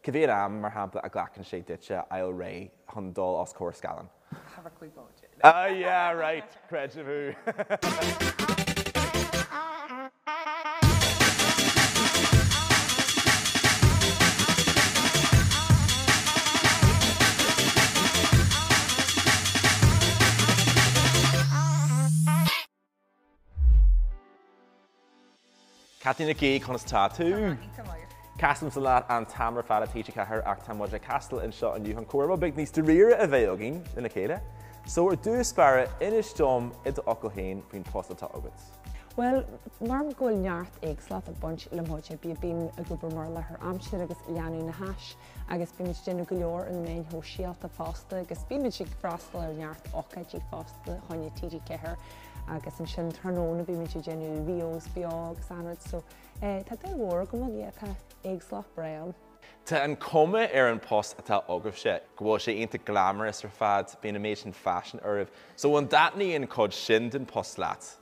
Cé mhéad am, mar shampla, a ghlacann sé duitse fháil réidh chun dul os comhair scáileáin? Thar 5 bomaite. Ah yeah, right, creidim thú. Caitlín Nic Aoidh, conas tá tú? Tá mé iontach maith. Casaimse leat an t-am ar fad le TG4 ach tá muid ag castáil anseo inniu chun comhrá beag níos dáiríre a bheith againn lena chéile. So ar dtús báire, inis dom i d'fhocail féin faoin post atá agat. Bhuel, mar go bhfuil neart éagsúlacht ag baint le mo chuid oibre, bím ag obair mar láithreoir aimsire agus leanúnachais agus bímid ag déanamh go leor ar na meáin shóisialta fosta agus bímid ag freastal ar neart ócáidí fosta choinne TG4 Agus ansin tráthnóna bímid ag déanamh VOs beo agus achan rud so eh tá dul mhór agam ann, yeah tá éagsúlacht breá ann. Tá an cuma ar an post atá agaibhse go bhfuil sé iontach glamorous ar fad, bíonn an méid sin faisin oraibh. So an dtaitníonn cuid sin den post leat?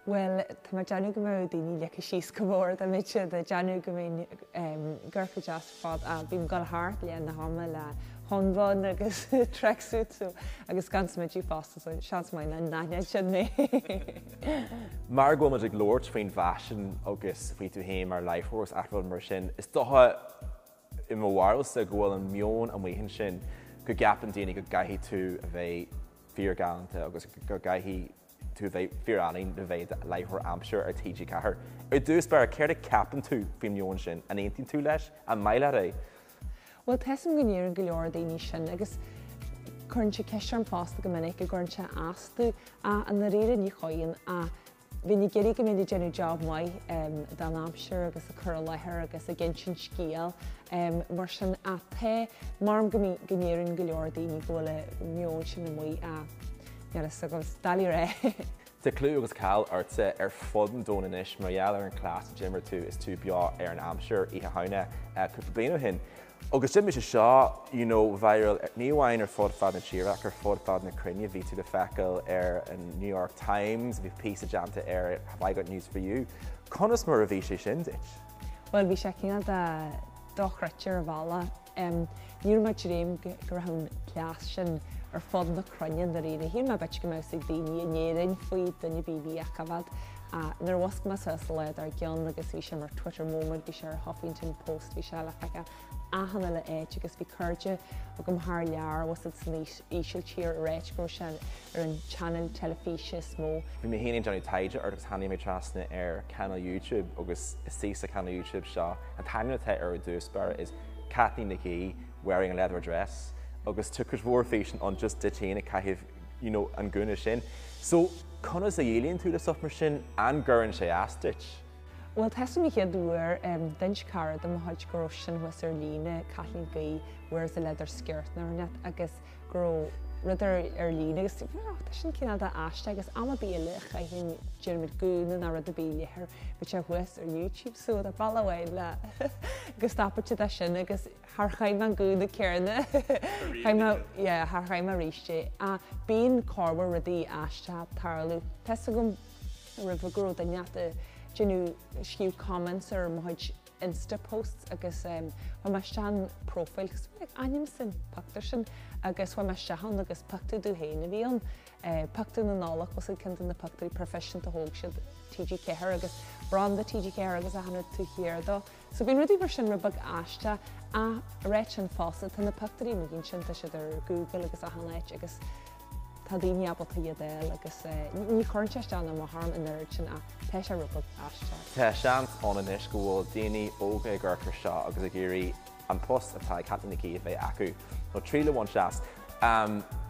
Bhuel, tá mé ag déanamh go mbeadh daoine ligthe síos go mór dá mbeadh siad ag déanamh go mbeinn ag amharc deas ar fad ach bím ag dul thart le na hama le hun-bun agus tracksuit so agus gan smideadh fosta so seans maith nach n-aithneodh siad mé. Mar go bhfuil muid ag labhairt faoin bhfaisean agus faoi tú féin mar láithreoir agus achan rud mar sin, is dócha i mo bharúilsa go bhfuil an meon amuigh ansin go gceapann daoine go gcaithfidh tú a bheith fíorghalánta agus go gcaithfidh tú a bheith fíorálainn le bheith i do láithreoir aimsire ar TG4. Ar dtús báire, céard a cheapann tú faoin meon sin? An aontaíonn tú leis? An maith leat é? Bhuel, tá 'fhios a'm go ndeireann go leor daoine sin agus cuireann sé ceist orm fosta go minic an gcuireann sé as domh ach i ndáiríre ní chuireann ach bheinn ag iarraidh go mbeinn ag déanamh job maith don aimsir agus ag cur i láthair agus ag insint scéal mar sin ach tá mar go go ndeireann go leor daoine go bhfuil an meon sin amuigh ach níl fhios agam, doiligh a rá. Tá clú agus cáil ortsa ar fud an domhain anois mar gheall ar an chleas a d'imir tú is tú beo ar an aimsir Oíche Shamhna cúpla bliain ó shin. Agus d'imigh sé seo, you know, viral ní amháin ar fud fad na tíre ach ar fud fad na cruinne. Bhí tú le feiceáil ar an New York Times, bhí píosa déanta ar Have I Got News For You. Conas mar a bhí sé sin duit? Bhuel, bhí sé cineál de dochreidte ar bhealach. Ní raibh mé ag dréim go raibh an cleas sin ar fud na cruinne i ndáiríre. Shíl mé b'fhéidir go mbeadh 'fhios ag daoine in Éirinn faoi, duine ar bith a bhí á choimhéad. Ach nuair a mhuscail mé suas sa lá dár gcionn agus bhí sé mar Twitter moment, bhí sé ar Huffington Post, bhí sé le feiceáil achan uile áit agus bhí cairde agam thar lear, bhfuil 'fhios a'd san Ísiltír ag ráit go raibh sé ar an channel teilifíse is mó. Bhí mé féin ag déanamh taighde ort agus tháinig mé trasna ar channel YouTube agus istigh sa channel YouTube seo, an t-ainm atá air ar dtús báire is Caitlín Nic Aoidh wearing a leather dress agus tá cuid mhór físeán ann just duit féin ag caitheamh you know an gúna sin. So conas a dhéileálann tú le stuff mar sin? An gcuireann sé as duit? Bhuel, tá 'fhios a'm an chéad uair, d'inis cara de mo chuid go raibh sin thuas ar líne, Caitlín Nic Aoidh wears a leather skirt nó rud inteacht agus go raibh rud ar ar líne agus oh, tá sin cineál de aisteach agus am ar bith eile a chaithfinn déarfaimid gúna nó rud ar bith leathair, bhí sé thuas ar YouTube so tá bealach amháin le go stopfadh siad é sin agus char chaith mé an gúna céanna chaith mé yeah char chaith mé arís é ach bíonn corruair rudaí aisteacha ag tarlú. Tá 'fhios agam roimhe go raibh duine ag déanamh scríobh comments ar mo chuid Insta posts agus chuaigh mé isteach an profile agus bhí ainm san pictiúr sin agus chuaigh mé isteach ann agus pictiúr domh féin a bhí ann. Pictiúr na Nollag bhfuil 'fhios a'd ceann de na pictiúirí proifisiúnta a thóg siad TG4 agus branda TG4 agus achan rud taobh thiar dó. So bíonn rudaí mar sin rud beag aisteach ach ag ráit sin fosta tá na pictiúirí amuigh ansin tá siad ar Google agus achan áit agus Tá daoine ábalta iad a fháil agus ní chuireann sé isteach ná amach orm an oiread sin ach tá sé rud beag aisteach. Tá seans ann anois go bhfuil daoine óga ag amharc air seo agus ag iarraidh an post atá ag Caitlín Nic Aoidh a bheith acu, nó triail a bhaint as.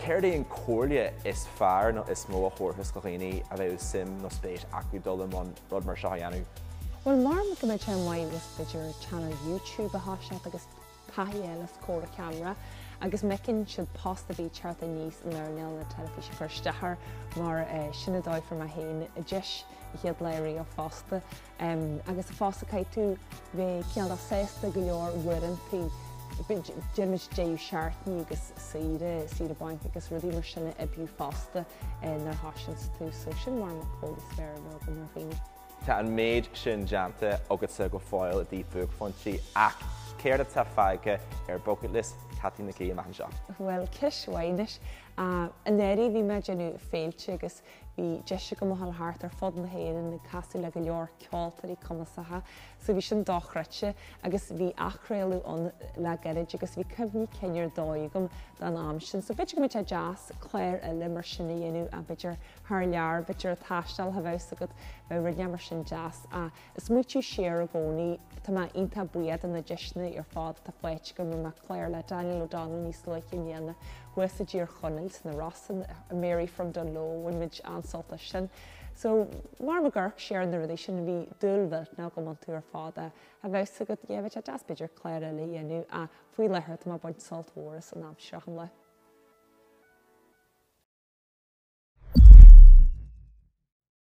Céard é an comhairle is fearr nó is mó a thabharfas do dhaoine a bheadh suim nó spéis acu dul i mbun rud mar seo a dhéanamh? Bhuel, maram go mbeadh sé maith b'fhéidir channel YouTube a thoiseacht agus taithí a fháil os comhair an cheamara agus má fheiceann siad post ar bith teacht aníos in earnáil na teilifíse cur isteach air mar sin an dóigh a fuair mé féin deis an chéad lá riamh fosta. Agus fosta caithfidh tú bheith cineál de sásta go leor uaireantaí déarfaimid deireadh seachtaine agus saoire, saoire bainc agus rudaí mar sin a oibriú fosta nuair a thosaíonns tú so sin mar an comhairle is fearr a bheadh agam ar dhaoine. Tá an méid sin déanta agatsa go fóill i dtaobh buaicphointí ach céard atá fágtha ar bucket list Chaitlín Nic Aoidh amach anseo? Bhuel, ceist mhaith anois. Anuraidh bhí mé ag déanamh féilte agus bhí deis agam a dhul thart ar fud na hÉireann ag casadh le go leor ceoltóirí cumasacha so bhí sin dochreidte agus bhí athchraoladh ann le gairid agus bhí cuimhní cinn ar dóigh agam den am sin. So b'fhéidir go mbeadh sé deas clár eile mar sin a dhéanamh b'fhéidir thar lear, b'fhéidir ag taisteal a bheas agat, bheadh rud mar sin deas. Ag smaoitiú siar i gcónaí, tá mé iontach buíoch do na deiseanna ar fad atá faighte agam, rinne mé clár le Daniel O'Donnell níos luaithe i mbliana thuas i dTír Chonaill sna Rosann, Mary from Dungloe, bhain muid an-sult as sin. So, mar ag amharc siar ar na rudaí sin, bhí dúil mhillteanach agam iontu ar fad a bheas agat, yeah, bheadh sé deas b'fhéidir clár eile a dhéanamh ach faoi láthair tá mé ag baint sult mhór as an aimsir achan lá.